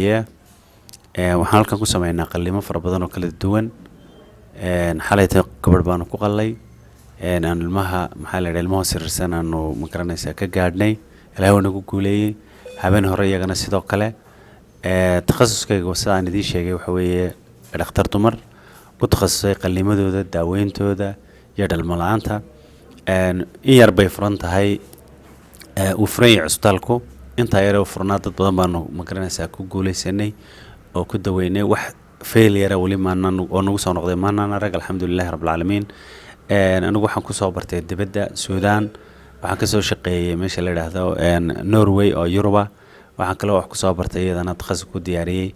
Waxaan halkan ku sameynaa qalliimo fara badan oo kala duwan. Xalayta gabadh baanu ku qallay, aan ilmaha, maxaa la yidhaha, ilmaha sirrisan aanu, ma garanaysaa, ka gaadhnay. Ilaahay waa nagu guuleeyey. Habeen hore iyagana sidoo kale. Takhasuskayga, sida aan idiin sheegay, waxa weeye dhakhtar dumar ku takhasusay qalliimadooda, daaweyntooda iyo dhalmo la-aanta. In yar bay furan tahay, uu furan yahay cusbitaalku. Intaa yare u furnaa dad badan baanu, ma garanaysaa, ku guuleysanay oo ku daweynay. Wax failure weli maanaan oo nagu soo noqday maanaan arag, alxamdulilahi rabbilcaalamiin. Anigu waxaan kusoo bartay dibadda, Suudaan. Waxaan kasoo shaqeeyey meesha la yidhaahdo Norway oo Yuruba. Waxaan kaloo wax kusoo bartay, iyadana takhasus ku diyaariyey,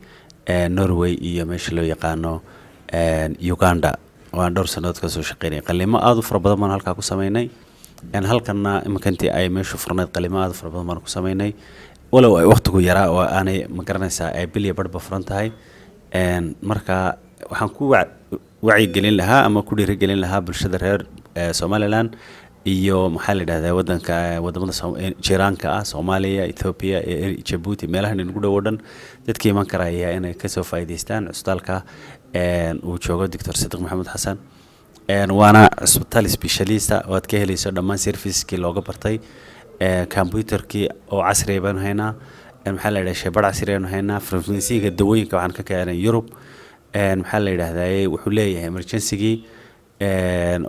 Norway iyo meesha loo yaqaano Uganda, waan dhowr sannadood kasoo shaqeynay. Qalliimo aada u fara badan baan halkaa ku sameynay. Halkanna iminka intii ay meeshu furnayd qalliimo aada u fara badan baan ku sameynay, walow ay waqtigu yaraa oo aanay, ma garanaysaa, ay bil iyo barhba furan tahay. Marka waxaan ku wacyigelin lahaa ama ku dhiirigelin lahaa bulshada reer Somaliland iyo, maxaa la yidhahdaa, wadanka, wadamada jiraanka ah, Soomaaliya, Ethiopia, Jabuuti, meelahan inagu dhow oo dhan, dadka iman karaya inay kasoo faa'iidaystaan cusbitaalka uu joogo Doctor Sadiq Maxamed Xasan. Waana cusbitaal specialist oo aad ka helayso dhammaan servicekii looga bartay. Computerkii oo casriya baanu haynaa, maxaa la yidhaha, shaybaadh casri aynu haynaa, pharmacyga dawooyinka waxaan ka keenay Yurub. Maxaa la yidhahdaa, wuxuu leeyahay emergencygii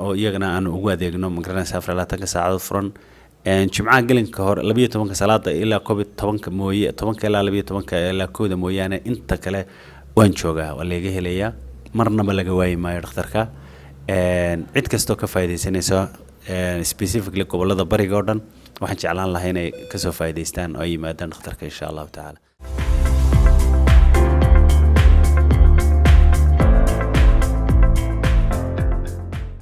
oo iyagana aan ugu adeegno, magaranaysa, 24-ka saacadood furan. Jimcaha gelinka hore 12-ka salaada ilaa 11-ka mooye, 10-ka ilaa 12-ka ilaa 1-da mooyaane, inta kale waan joogaa, waa laga helayaa, marnaba laga waayi maayo dhakhtarka. Cid kastoo ka faa'iidaysanaysa, specifically gobollada bariga oo dhan, waxaan jeclaan lahaa inay kasoo faa'iidaystaan oo ay yimaadaan dhakhtarka, insha Allahu tacaala.